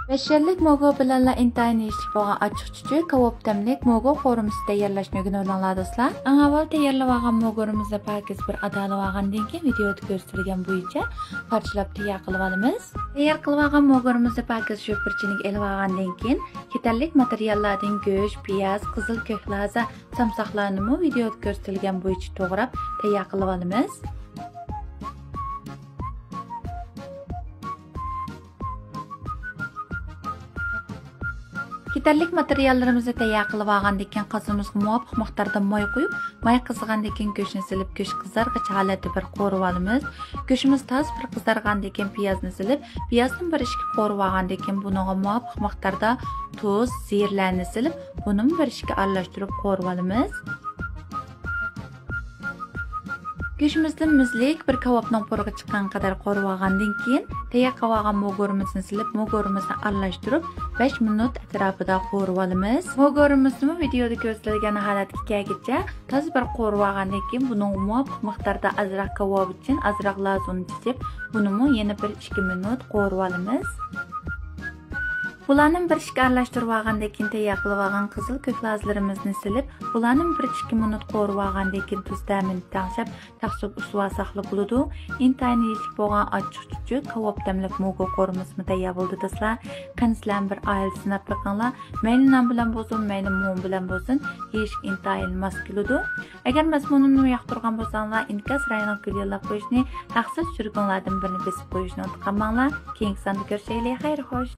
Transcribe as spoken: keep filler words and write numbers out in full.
بەش يىللىق موگو بىلەنلا ئىنتايىن يېيىشلىك بولغان ئاچچىق چۈچۈك، كاۋاپ تەملىك موگو قورۇمىسى تەييارلاشنى ئۆگىنىۋېلىڭلار دوستلار. ئەڭ ئاۋۋال تەييارلىۋالغان موگورىمىزنى پاكىز بىر ئادالىۋالغاندىن كېيىن ۋىدېيودا كۆرسىتىلگەن بويىچە پارچىلاپ تەييار قىلىۋالىمىز. تەييار قىلىۋالغان موگورىمىزنى پاكىز شۈپۈرچىنىگە ئېلىۋالغاندىن كېيىن يېتەرلىك ماتېرىياللاردىن گۆش، پىياز، قىزىل كۆك لازا، سامساقلارنىمۇ ۋىدېيودا كۆرسىتىلگەن بويىچە توغراپ تەييار قىلىۋالىمىز. يېتەرلىك ماتېرىياللىرىمىزنى تەييار قىلىپ ئالغاندىن كېيىن، قازىنىمىزغا مۇۋاپىق مىقداردا ماي قۇيۇپ، ماي قىزىغاندىن كېيىن، گۆشنى سېلىپ، گۆش قىزارغىچە ھالەتتە بىر قورۇۋالىمىز. گۆشىمىز تازا بىر قىزارغاندىن كېيىن، پىيازنى سېلىپ، پىيازنى بىر ئىككى قورۇۋالغاندىن كېيىن، بۇنىڭغا مۇۋاپىق مىقداردا تۇز، زىرىلەرنى سېلىپ، بۇنىمۇ بىر ئىككى ئارىلاشتۇرۇپ قورۇۋالىمىز. گۆشىمىزدىن مۇزلۇق بىر كاۋاپنىڭ پۇرىقى چىققان قەدەر قورۇۋالغاندىن كېيىن، تەييار قىلىۋالغان موگورىمىزنى سېلىپ، موگورىمىزنى ئارىلاشتۇرۇپ، بەش مىنۇت ئەتراپىدا قورۇۋالىمىز. موگورىمىزنىمۇ ۋىدېيودا كۆرسىتىلگەن ھالەتكە كەلگۈچە تازا بىر قورۇۋالغاندىن كېيىن، بۇنىڭغا مۇۋاپىق مىقداردا ئازراق كاۋاپ ئۈچۈن ئازراق لازۇنى چېچىپ، بۇنىمۇ يەنە بىر ئىككى مىنۇت قورۇۋالىمىز. بۇلارنىمۇ بىر ئىككى ئارىلاشتۇرۇۋالغاندىن كېيىن، تەييار قىلىۋالغان قىزىل كۆك لازىلىرىمىزنى سېلىپ، بۇلارنىمۇ بىر ئىككى مىنۇت قورۇۋالغاندىن كېيىن، تۇز تەمىنى تەڭشەپ، تەخسىپ ئۇسسۇۋالساقلا بولىدۇ. ئىنتايىن يېيىشلىك بولغان ئاچچىق چۈچۈك كاۋاپ تەملىك موگو قورۇمىسىمۇ تەييار بولدى دوستلار. قېنى سىلەرمۇ بىر ئائىلىدە سىناپ بېقىڭلار. مەيلى نان بىلەن بولسۇن، مەيلى مۇھىم بىلەن بولسۇن، يېيىشكە ئىنتايىن ماس كېلىدۇ. ئەگەر مەزمۇنۇمنى ياقتۇرغان بولساڭلار، ئىنكاس رايىنىڭ گۈل يوللاپ قويۇشنى، ھەقسىز چۈشۈرۈكۈڭلاردىن بىرنى بېسىپ قويۇشنى ئۇنتۇپ قالماڭلار. كېيىنكى ساندا كۆرۈشەيلى. خەير خوش.